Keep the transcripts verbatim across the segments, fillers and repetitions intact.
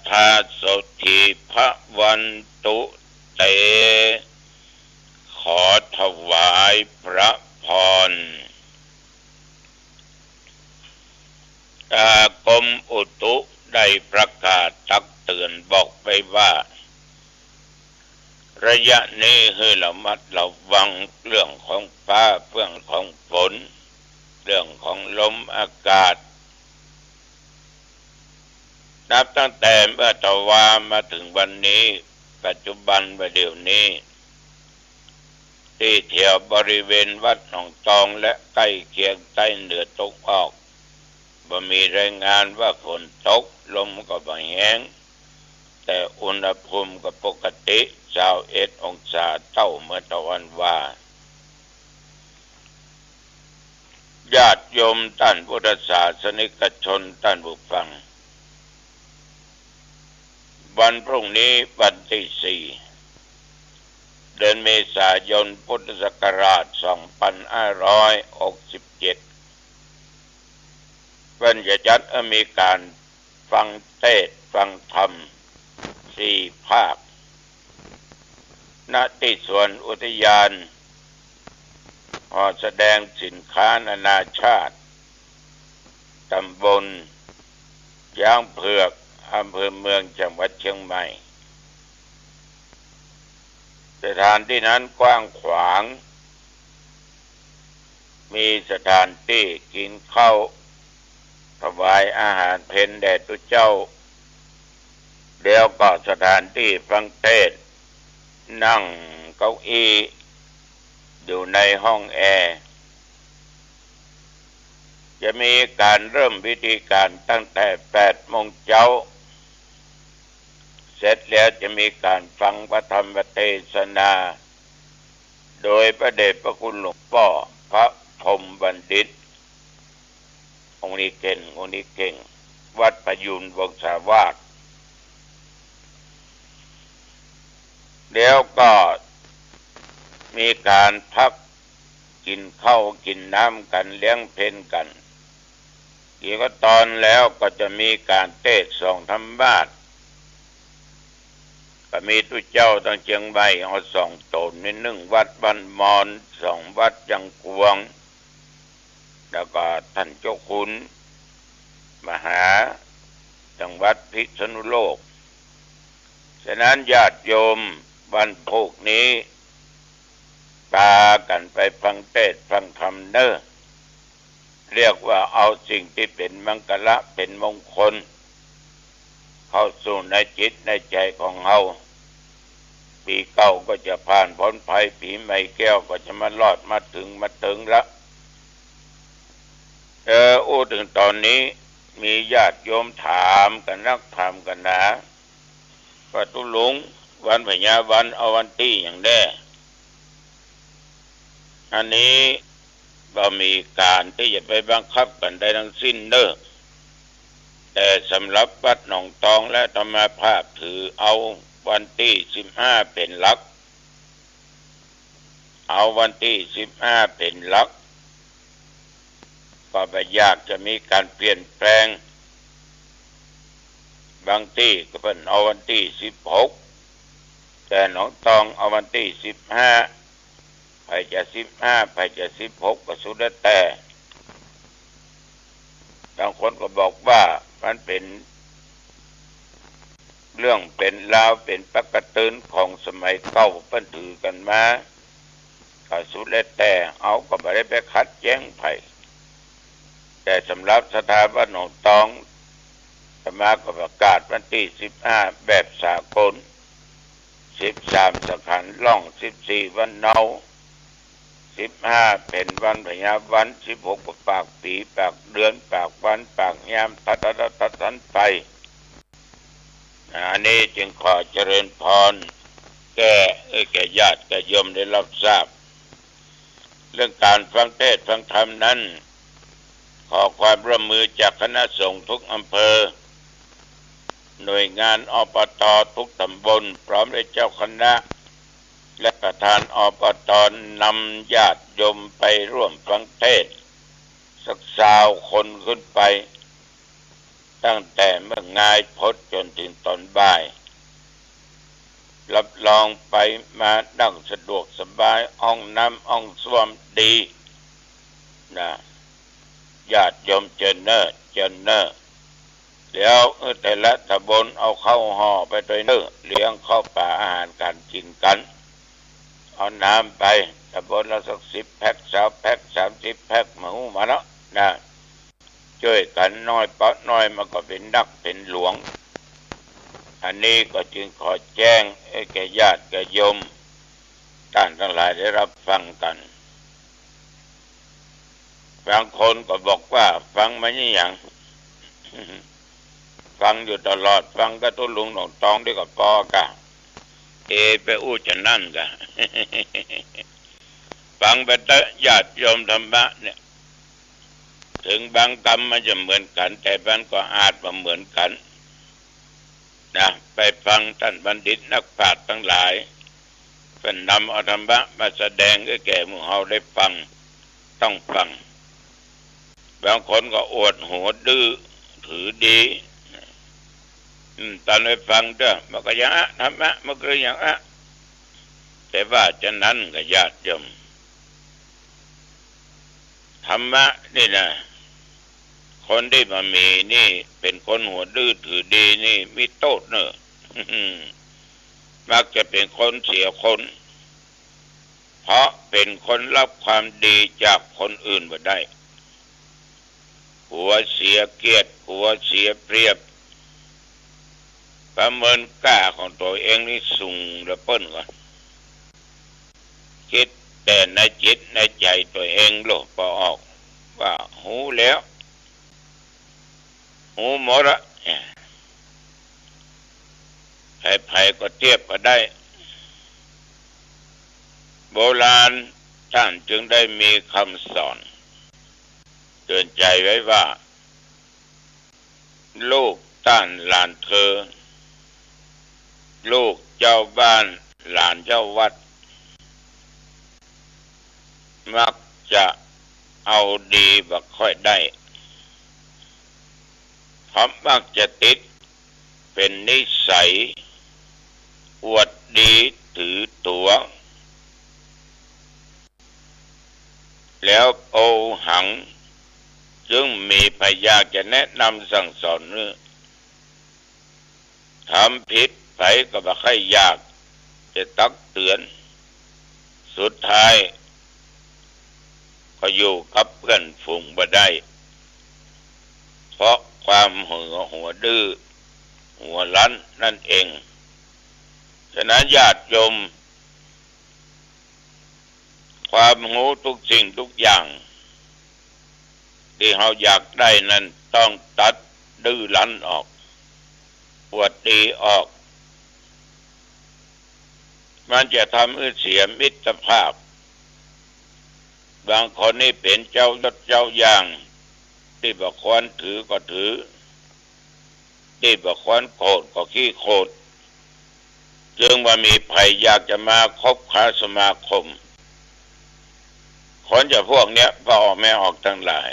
ทาโสฏฐีภวันตุเต ขอถวายพระพร อ่า กรมอุตุได้ประกาศตักเตือนบอกไว้ว่า ระยะนี้หื้อระมัดระวังเรื่องของฟ้า เรื่องของฝน เรื่องของลมอากาศ นับตั้งแต่เมื่อตะวามาถึงวันนี้ ปัจจุบันว่าเดี๋ยวนี้ ตี้แถวบริเวณวัดหนองตองและใก้เคียงใต้เหนือตะวันออก บ่มีรายงานว่าฝนตก ลมก็บ่แฮง แต่อุณหภูมิก็ปกติ ซาวเอ็ดองศา เต้าเมื่อตะวันวา ญาติโยมต้านพุทธศาสนิกชน ต้านผู้ฟัง วันพรุ่งนี้วันตี้สี่ เดือนเมษายน พุทธศักราชสองพันห้าร้อยหกสิบเจ็ด เปิ้นจะจัดหื้อมีก๋านฟังเตสน์ฟังธรรมสี่ภาค ณ ตี้สวนอุทยานหอแสดงสินค้านานาชาติ ตำบลจ๊างเผือก อำเภอเมือง จังหวัดเชียงใหม่ สถานตี้นั้นกว้างขวาง มีสถานตี้กิ๋นข้าว ถวายอาหารเพลแด่ตุ๊เจ้า แล้วก็สถานตี้ฟังเตสน์ นั่งเก้าอี้ อยู่ในห้องแอร์ จะมีก๋านเริ่มพิธีก๋านตั้งแต่แปดโมงเจ๊า เสร็จแล้วจะมีก๋านฟังพระธรรมเทศนา โดยพระเดชพระคุณหลวงป้อพระพรหมบัณฑิต องค์นี้เก่ง องค์นี้เก่ง วัดประยูรวงศาวาส แล้วก็มีก๋านพักกิ๋นข้าวกิ๋นน้ำกั๋น เลี้ยงเพลกั๋น กิ๋นข้าวตอนแล้วก็จะมีก๋านเตสน์สองธรรมาสน์ ก็มีตุ๊เจ้าตังเจียงใหม่เอาสองต๋น มีนึ่งวัดบ้านมอน สองวัดยังกวาง แล้วก็ต้านเจ้าคุณมหา จังหวัดพิษณุโลก ฉะนั้นญาติโยมวันพูกนี้ ปากั๋นไปฟังเตสน์ฟังธรรมเน่อ เรียกว่าเอาสิ่งตี้เป๋นมังคละเป๋นมงคล เข้าสู่ในจิตในใจ๋ของเฮา ปี๋เก่าก็จะผ่านป๊นไป ปี๋ใหม่แก้วก็จะมารอดมาเถิง มาเถิงละ เออ อู้เถิงต๋อนนี้ มีญาติโยมถามกั๋นนักถามกั๋นหนา ว่าตุ๊ลุง วันพญาวันเอาวันตี้หยังแน่ อันนี้บ่มีก๋านตี้จะไปบังคับกั๋นได้ตังสิ้นเน่อ แต่สำหรับวัดหนองตองและอาตมาภาพถือเอาวันตี้สิบห้าเป๋นหลัก เอาวันตี้สิบห้าเป๋นหลัก ก็บ่อยากจะมีก๋านเปลี่ยนแปลง บางตี้ก็เปิ้นเอาวันตี้สิบหก แต่หนองตองเอาวันตี้สิบห้า ใผจะสิบห้า ใผจะสิบหก ก็สุดแล้วแต่ บางคนก็บอกว่ามันเป๋นเรื่องเป๋นราว เป๋นปกติของสมัยเก่าเปิ้นถือกั๋นมา ก็สุดแล้วแต่ เฮาก็บ่ได้ไปขัดแย้งใผ แต่สำหรับศรัทธาวัดหนองตอง อาตมาก็ประกาศวันตี้สิบห้าแบบสากล สิบสามสังขารล่อง สิบสี่วันเนา สิบห้าเป๋นวันพญาวัน สิบหกก็ปากปี๋ ปากเดือน ปากวัน ปากยาม ตัดตัดตัดตัดตัดไป อันนี้จึงขอเจริญพรแก่ เอ่อ แก่ญาติแก่โยมได้รับทราบ เรื่องก๋านฟังเทศน์ฟังธรรมนั้น ขอความร่วมมือจากคณะสงฆ์ทุกอำเภอ หน่วยงาน อปต ทุกตำบล พร้อมด้วยเจ้าคณะ และประธาน อปต นำญาติโยมไปร่วมฟังเทศน์ สักซาวคนขึ้นไป ตั้งแต่เมื่องายพดจ๋นเถิงต๋อน รองไปมาดั่งสะดวกสบาย ห้องน้ำห้องส้วมดีนะ ญาติโยมเจิญเน่อ เจิญเน่อ แล้ว เออ แต่ละตำบลเอาข้าวห่อไปตวยเน่อ เลี้ยงข้าวป๋าอาหารก๋านกิ๋นกั๋น เอาน้ำไป ตำบลละสักสิบแพ็ค ซาวแพ็ค สามสิบแพ็ค บ่ฮู้มาเนาะนะ จ้วยกั๋นน้อยเปาะน้อย มันก็เป๋นนักเป๋นหลวง อันนี้ก็จึงขอแจ้ง เอ่อ แก่ญาติแก่โยม ต้านตังหลายได้ฮับฟังกั๋น บางคนก็บอกว่า ฟังมานี่หยัง ฟังอยู่ตลอด ฟังกระตุ้นลุงหนองตองดีกว่าปอกะ เอ ไปอู้จะอั้นกะ ฟังไปเต๊อะ ญาติโยม ธรรมะเนี่ย เถิงบางกำมันจะเหมือนกั๋น แต่มันก็อาจบ่เหมือนกั๋นนะ ไปฟังต้านบัณฑิตนักปราชญ์ตังหลาย เปิ้นนำเอาธรรมะมาแสดงหื้อแก่หมู่เฮาได้ฟัง ต้องฟัง บางคนก็อวดหัวดื้อถือดี อืม ต๋อนไปฟังเต๊อะ มันก็อย่างอะ ธรรมะมันก็อย่างอะ แต่ว่าจะอั้นกะญาติโยม ธรรมะนี่นะ คนตี้บ่มีนี่เป๋นคนหัวดื้อถือดีนี่มีโต้ษเน่อ มักจะเป๋นคนเสียคน เพราะเป๋นคนฮับความดีจากคนอื่นบ่ได้ กั๋วเสียเกียรติ กั๋วเสียเปรียบ ประเมินก้าของตั๋วเองนี่สูงเหลือเปิ้นก่อ กึ๊ดแต่ในจิตในใจ๋ตั๋วเองโลด ปอออกว่าฮู้แล้ว ฮู้หมดละ ใผๆ ก็เตียบบ่ได้ โบราณต้านจึงได้มีกำสอนเตื๋อนใจ๋ไว้ว่า ลูกต้านหลานเธอ ลูกเจ้าบ้านหลานเจ้าวัด มักจะเอาดีบ่ค่อยได้ เพราะมักจะติดเป๋นนิสัย อวดดีถือตั๋ว แล้วโปหัง จึงมีใผอยากจะแนะนำสั่งสอนหื้อ ทำผิดไปก็บ่ใค่อยากจะตักเตื๋อน สุดท้ายก็อยู่กับเปื้อนฝูงบ่ได้ เพราะความหัว หัวดื้อ หัวรั้นนั่นเอง ฉะนั้นญาติโยม ความฮู้ทุกสิ่งทุกอย่าง ตี้เฮาอยากได้นั้นต้องตัดดื้อรั้นออก อวดดีออก มันจะทำหื้อเสียมิตรภาพ บางคนนี่เป๋นเจ้ายศเจ้าอย่าง ตี้บ่ควรถือก็ถือ ตี้บ่ควรโขดก็ขี้โขด จึงบ่มีใผอยากจะมาคบค้าสมาคม คนจะพวกเนี้ย ป้อออกแม่ออกตังหลาย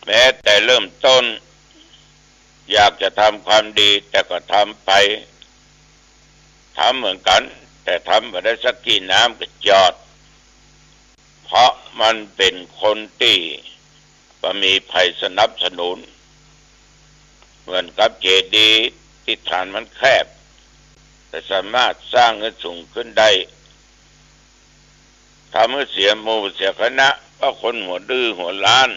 แม้แต่เริ่มต้น อยากจะทำความดี แต่ก็ทำไป ทำเหมือนกั๋น แต่ทำบ่ได้สักกี้น้ำก็จอด เพราะมันเป๋นคนตี้บ่มีใผสนับสนุน เหมือนกับเจดีย์ตี้ฐานมันแคบ แต่สามารถสร้างหื้อสูงขึ้นได้ ทำหื้อเสียหมู่เสียคณะ เพราะคนหัวดื้อหัวรั้น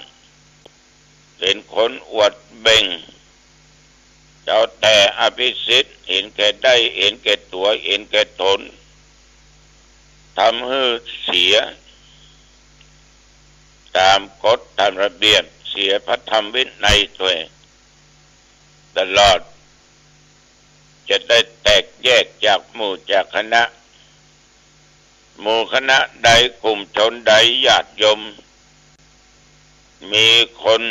เป๋นคนอวดเบ่ง เจ้าแต่อภิสิทธิ์ เห็นแก่ได้ เห็นแก่ตั๋ว เห็นแก่ต๋น ทำหื้อเสียต๋ามกฎต๋ามระเบียบ เสียพระธรรมวินัยตวยตลอด จะได้แตกแยกจากหมู่จากคณะ หมู่คณะใด กลุ่มชนใด ญาติโยม มีคน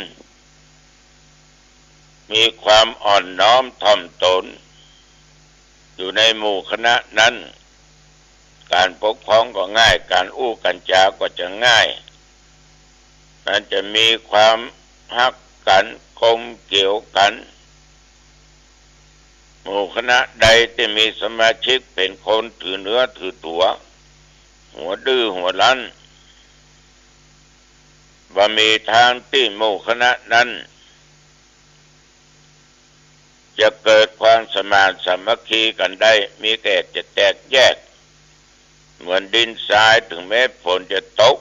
มีความอ่อนน้อมถ่อมต๋น อยู่ในหมู่คณะนั้น ก๋านปกครองก็ง่าย ก๋านอู้ก๋านจาก็จะง่าย มันจะมีความฮักกั๋น กลมเกลียวกั๋น หมู่คณะใดตี้มีสมาชิกเป๋นคนถือเนื้อถือตั๋ว หัวดื้อหัวรั้น บ่มีตางตี้หมู่คณะนั้น จะเกิดความสมานสามัคคีกั๋นได้ มีแต่จะแตกแยก เหมือนดินทราย เถิงแม้ฝนจะตก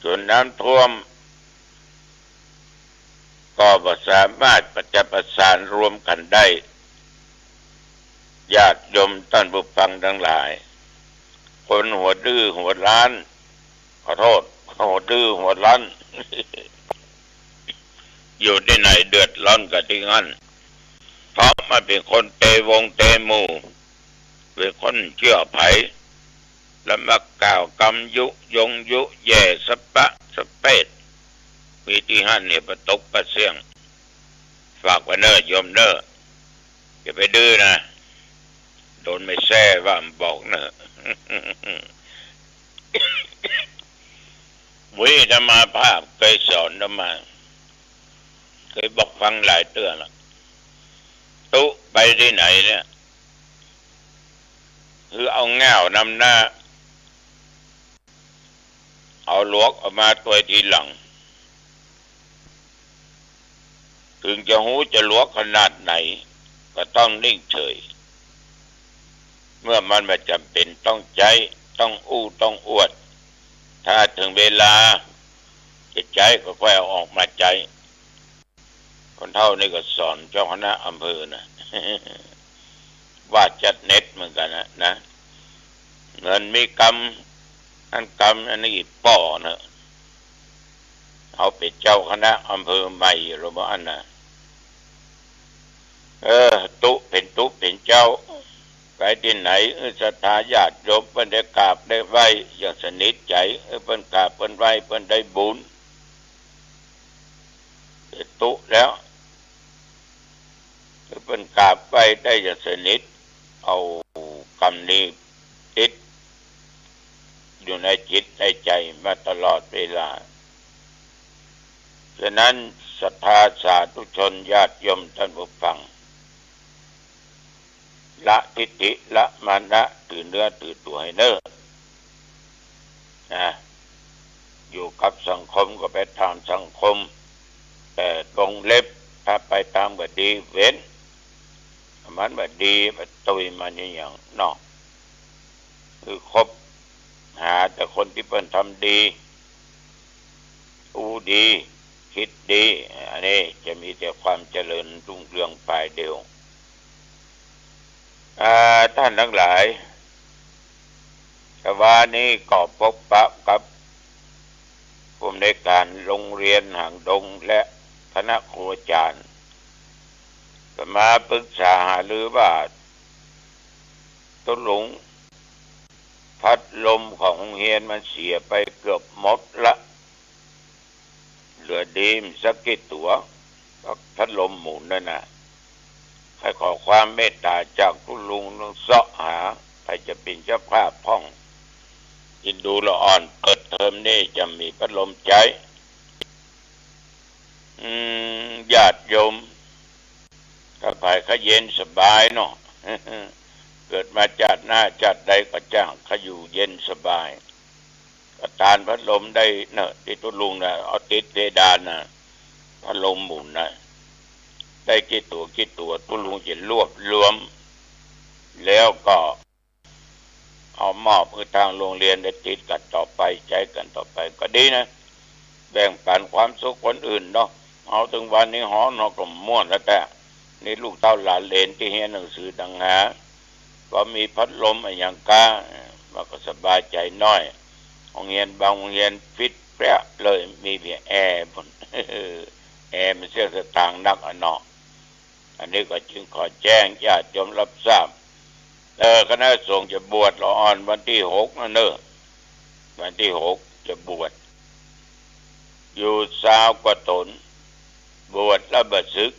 จ๋นน้ำท่วม ก็บ่สามารถประ จะประสานรวมกั๋นได้ ญาติโยมต้านผู้ฟังตังหลาย คนหัวดื้อหัวรั้น ขอโต้ษ หัวดื้อหัวรั้น อยู่ตี้ไหนเดือดร้อนกั๋นตี้งั่น เพราะมันเป๋นคนเตวงเตหมู่ เป๋นคนเจื้อใผ แล้วมากล่าวกำยุยงยุแย่สะปะสะเปด มีตี้หั้นเนี่ยปะตกปะเสี้ยง ฝากไว้เน่อโยมเน่อ อย่าไปดื้อนะ โดนแม่แซ่ว่ามันบอกเน่อ วุ้ย อาตมาภาพเกยสอนอาตมา เกยบอกฟังหลายเตื้อละ ตุ๊ไปตี้ไหนเนี่ย คือเอาง่าวนำหน้า เอาหลวกออกมาตวยทีหลัง เถิงจะฮู้จะหลวกขนาดไหน ก็ต้องนิ่งเฉย เมื่อมันบ่จ๋ำเป๋นต้องใจ๊ ต้องอู้ต้องอวด ถ้าเถิงเวลาจะใจ๊ก็ค่อยเอาออกมาใจ๊ คนเฒ่านี่ก็สอนเจ้าคณะอำเภอนะ ว่าจัดเน็ตเหมือนกั๋นนะ นะ เงินมีกำ อันกำอันนี้ป้อเน่อ เอาเป๋นเจ้าคณะอำเภอใหม่อยู่แล้วบ่อั้นนะ เออ ตุ๊เป๋นตุ๊เป๋นเจ้า ไปตี้ไหน เออ ศรัทธาญาติโยมเปิ้นได้กราบได้ไหว้อย่างสนิทใจ๋ เออ เปิ้นกราบเปิ้นไหว้เปิ้นได้บุญ เป๋นตุ๊แล้ว เปิ้นกราบไหว้ได้อย่างสนิท เอากำนี้ติดอยู่ในจิตในใจ๋มาตลอดเวลา ฉะนั้นศรัทธาสาธุชนญาติโยมต้านผู้ฟัง ละทิฐิละมานะถือเนื้อถือตั๋วหื้อเน่อ นะ อยู่กับสังคมก็ไปต๋ามสังคม แต่วงเล็บถ้าไปต๋ามบ่ดีเว้น มันบ่ดี บ่ตุยมันอย่างนอก คือคบหาแต่คนตี้เปิ้นทำดี อู้ดี กึ๊ดดี อันนี้จะมีแต่ความเจริญรุ่งเรืองฝ่ายเดียว อ่า ต้านตังหลาย เมื่อวานนี้ก็ปะปะกับผู้อำนวยก๋านโรงเรียนหางดงและคณะครูอาจ๋ารย์ ก็มาปรึกษาหารือว่า ตุ๊ลุง พัดลมของโฮงเฮียนมันเสียไปเกือบหมดละ เหลือดีมสักกี่ตั๋ว ก็พัดลมหมุนนั่นน่ะ ใค่ขอความเมตต๋าจากตุ๊ลุงลองเซาะหา ใผจะเป๋นเจ้าภาพพ่อง อินดูละอ่อน เปิดเทอมนี้จะมีพัดลมใจ๊ อืม ญาติโยม ถ้าใผใค่เย็นสบายเนาะ เกิดมาจาติหน้าจาติใดก็จ้างใค่อยู่เย็นสบาย ก็ตานพัดลมได้เนาะ ตี้ตุ๊ลุงน่ะ เอาติดเพดานน่ะ พัดลมหมุนน่ะ ได้กี่ตั๋วกี่ตั๋ว ตุ๊ลุงจะรวบรวม แล้วก็ เอามอบหื้อตางโฮงเฮียนได้ติดกั๋นต่อไป ใจ๊กั๋นต่อไป ก็ดีนะ แบ่งปั๋นความสุขคนอื่นเนาะ เอาเถิงวันนี้หอเฮาก็ม่วนแล้วแต๊ นี่ลูกเต้าหลานเหลนตี้เฮียนหนังสือต่างหาก ก็มีพัดลมอะหยังก้า มันก็สบายใจ๋หน้อย โฮงเฮียนบางโฮงเฮียนปิดเปรี้ยเลย มีเปียงแอร์พุ้น แอร์มันเสียสตางค์นักอะเนาะ อันนี้ก็จึงขอแจ้งญาติโยมรับทราบ เออ คณะสงฆ์จะบวชละอ่อนวันตี้หกนั่นเน่อ วันตี้หกจะบวช อยู่ซาวกว่าต๋น บวชแล้วบ่สึก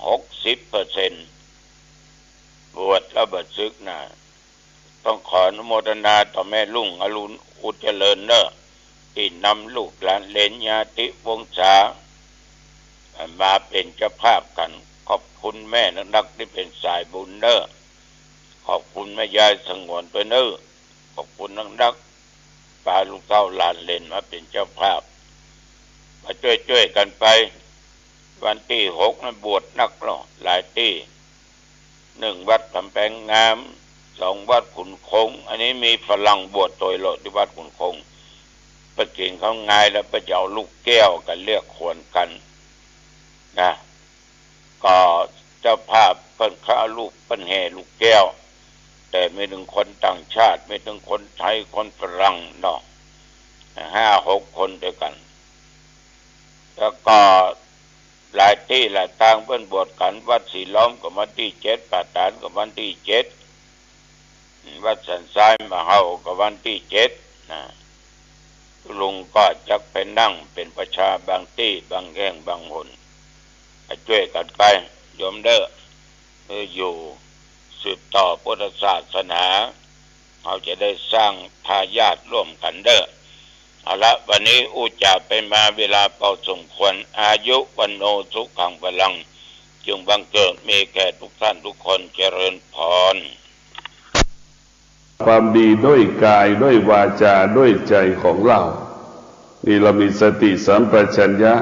หกสิบเปอร์เซ็นต์ บวชแล้วบ่สึกนะ ต้องขออนุโมทนาต่อแม่ลุงอรุณ อุจเจริญเน่อ ตี้นำลูกหลานเหลนญาติวงศา มาเป๋นเจ้าภาพกั๋น ขอบคุณแม่นักๆ ตี้เป๋นสายบุญเน้อ ขอบคุณแม่ยายสงวนตวยเน้อ ขอบคุณนักๆ ปาลูกเต้าหลานเหลนมาเป๋นเจ้าภาพ มาจ้วยๆ กั๋นไป วันตี้หกนั้นบวชนักเนาะ หลายตี้ นึ่งวัดก๋ำแปงงาม สองวัดขุนคง อันนี้มีฝรั่งบวชตวยเนาะ ตี้วัดขุนคง ไปกิ๋นข้าวงายแล้วไปจะเอาลูกแก้วกั๋นเรียกขวัญกั๋นนะ ก็เจ้าภาพเปิ้นเข้าเอาลูกเปิ้นแห่ลูกแก้ว แต่มีตึงคนต่างชาติ มีตึงคนไทย คนฝรั่งเนาะ ห้าหกคนตวยกั๋น แล้วก็หลายตี้หลายตางเปิ้นบวชกั๋น วัดสีล้อมก็วันตี้เจ็ด ป่าตาดก็วันตี้เจ็ด วัดสันทรายบ่าเฮาก็วันตี้เจ็ดนะ ลุงก็จักไปนั่งเป๋นประชาบางตี้บางแห่งบางหน จ้วยกั๋นไป โยมเน้อ เออ อยู่สืบต่อพุทธศาสนา เฮาจะได้สร้างทายาทร่วมกั๋นเน้อ เอาละ วันนี้อู้จ๋าไปมาเวลาพอสมควร อายุ วัณโณ สุขัง พลัง จงบังเกิดมีแก่ทุกท่านทุกคน เจริญพร ความดีด้วยกายด้วยวาจาด้วยใจ๋ของเฮา นี่เฮามีสติสัมปชัญญะ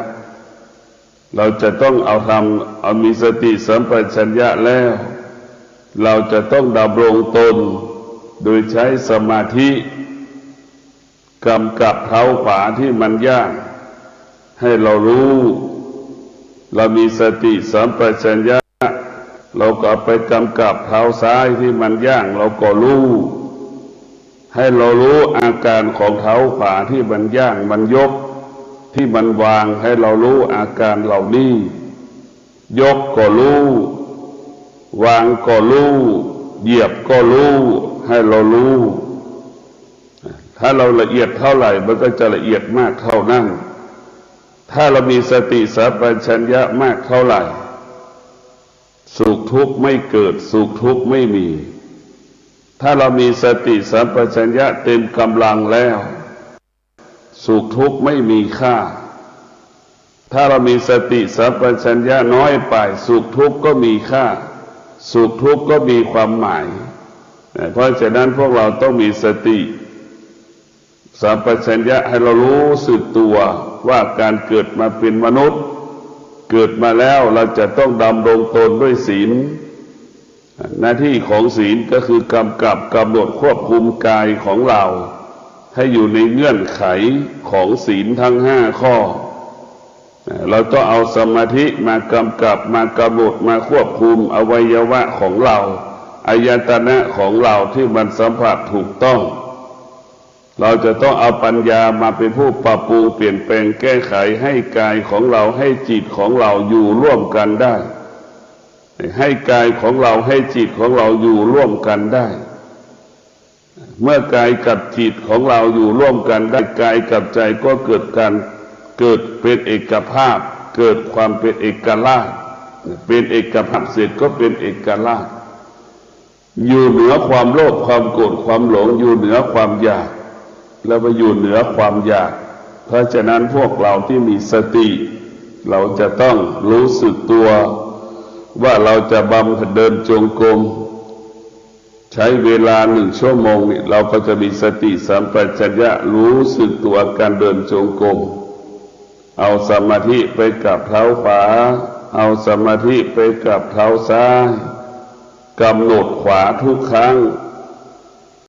เฮาจะต้องเอาธรรม เอามีสติสัมปชัญญะแล้ว เฮาจะต้องดำรงตนโดยใจ๊สมาธิ ก๋ำกับเท้าขวาตี้มันย่าง หื้อเฮาฮู้ เฮามีสติสัมปชัญญะ เฮาก็ไปก๋ำกับเท้าซ้ายตี้มันย่าง เฮาก็ฮู้ หื้อเฮาฮู้อาก๋านของเท้าขวาตี้มันย่าง มันยก ตี้มันวาง หื้อเฮาฮู้อาก๋านเหล่านี้ ยกก็ฮู้ วางก็ฮู้ เหยียบก็ฮู้ หื้อเฮาฮู้ ถ้าเฮาละเอียดเต้าใด มันก็จะละเอียดมากเต้านั้น ถ้าเฮามีสติสัมปชัญญะมากเต้าใด สุขทุกข์ไม่เกิด สุขทุกข์ไม่มี ถ้าเฮามีสติสัมปชัญญะเต็มก๋ำลังแล้ว สุขทุกข์ไม่มีค่า ถ้าเฮามีสติสัมปชัญญะน้อยไป สุขทุกข์ก็มีค่า สุขทุกข์ก็มีความหมาย เพราะฉะนั้นพวกเฮาต้องมีสติสัมปชัญญะ หื้อเฮาฮู้สึกตั๋วว่าก๋านเกิดมาเป๋นมนุษย์ เกิดมาแล้วเฮาจะต้องดำรงตนด้วยศีล หน้าตี้ของศีลก็คือก๋ำกับก๋ำหนดควบคุมก๋ายของเฮา หื้ออยู่ในเงื่อนไขของศีลตึงห้าข้อ เฮาต้องเอาสมาธิมาก๋ำกับ มาก๋ำหนด มาควบคุมอวัยวะของเฮา อายตนะของเฮาตี้มันสัมผัสถูกต้อง เฮาจะต้องเอาปัญญามาเป๋นผู้ปรับปรุงเปลี่ยนแปลงแก้ไขหื้อก๋ายของเฮา หื้อจิตของเฮาอยู่ร่วมกั๋นได้ หื้อก๋ายของเฮา หื้อจิตของเฮาอยู่ร่วมกั๋นได้ เมื่อก๋ายกับจิตของเฮาอยู่ร่วมกั๋นได้ ก๋ายกับใจ๋ก็เกิดก๋าน เกิดเป๋นเอกภาพ เกิดความเป๋นเอกราช เป๋นเอกภาพเสร็จก็เป๋นเอกราช อยู่เหนือความโลภ ความโกรธ ความหลง อยู่เหนือความอยาก แล้วไปอยู่เหนือความอยาก เพราะฉะนั้นพวกเฮาตี้มีสติ เฮาจะต้องฮู้สึกตั๋วว่าเฮาจะบำเพ็ญเดินจงกรม ใจ๊เวลาหนึ่งชั่วโมงนี่ เฮาก็จะมีสติสัมปชัญญะฮู้สึกตั๋วก๋านเดินจงกรม เอาสมาธิไปกับเท้าขวา เอาสมาธิไปกับเท้าซ้าย ก๋ำหนดขวาทุกครั้ง